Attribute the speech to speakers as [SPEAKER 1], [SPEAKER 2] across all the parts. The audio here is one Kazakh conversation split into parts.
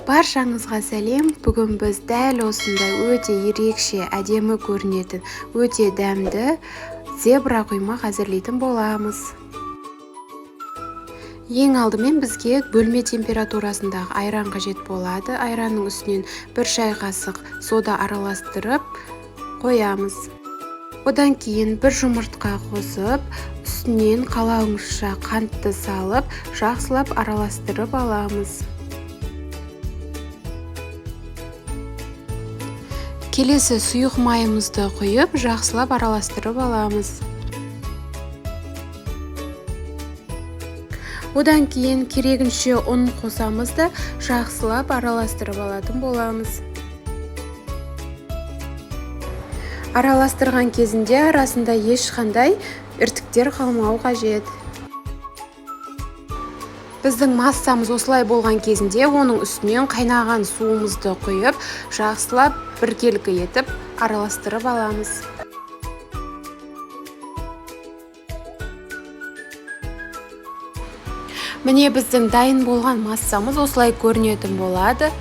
[SPEAKER 1] Баршаңызға сәлем! Бүгін біз дәл осындай өте ерекше, әдемі көрінетін, өте дәмді зебра құймақ әзірлейтін боламыз. Ең алдымен бізге бөлме температурасындағы айран қажет болады. Айранның үстінен 1 шай қасық сода араластырып қоямыз. Одан кейін 1 жұмыртқа қосып, үстінен қалауыңызша қантты салып, жақсылап араластырып аламыз. Келесі сұйық майымызды құйып, жақсылап араластырып аламыз. Одан кейін керегінше ұн қосамыз да, жақсылап араластырып алатын боламыз. Араластырған кезінде арасында ешқандай іртіктер қалмау қажет. Біздің массамыз осылай болған кезінде оның үстінен қайнаған суымызды құйып, жақсылап біркелкі етіп араластырып аламыз. Міне, біздің дайын болған массамыз осылай көрінетін болады.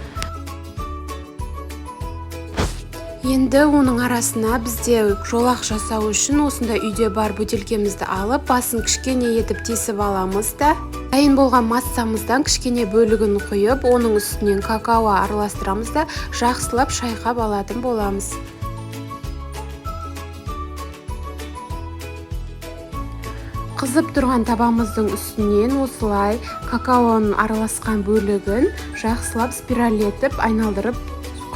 [SPEAKER 1] Енді оның арасына бізде жолақ жасау үшін осындай үйде бар бөтелкемізді алып, басын кішкене етіп тесіп аламыз да, дайын болған массамыздан кішкене бөлігін құйып, оның үстінен какао араластырамыз да, жақсылап шайқап алатын боламыз. Қызып тұрған табамыздың үстінен осылай какаоның араласқан бөлігін жақсылап спиральдетіп айналдырып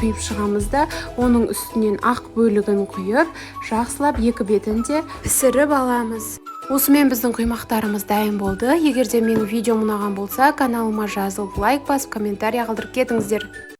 [SPEAKER 1] құйып шығамыз да, оның үстінен ақ бөлігін құйып, жақсылап екі бетін де пісіріп аламыз. Осымен біздің құймақтарымыз дайын болды. Егер де менің видеом ұнаған болса, каналыма жазылып, лайк басып, комментарий қалдырып кетіңіздер.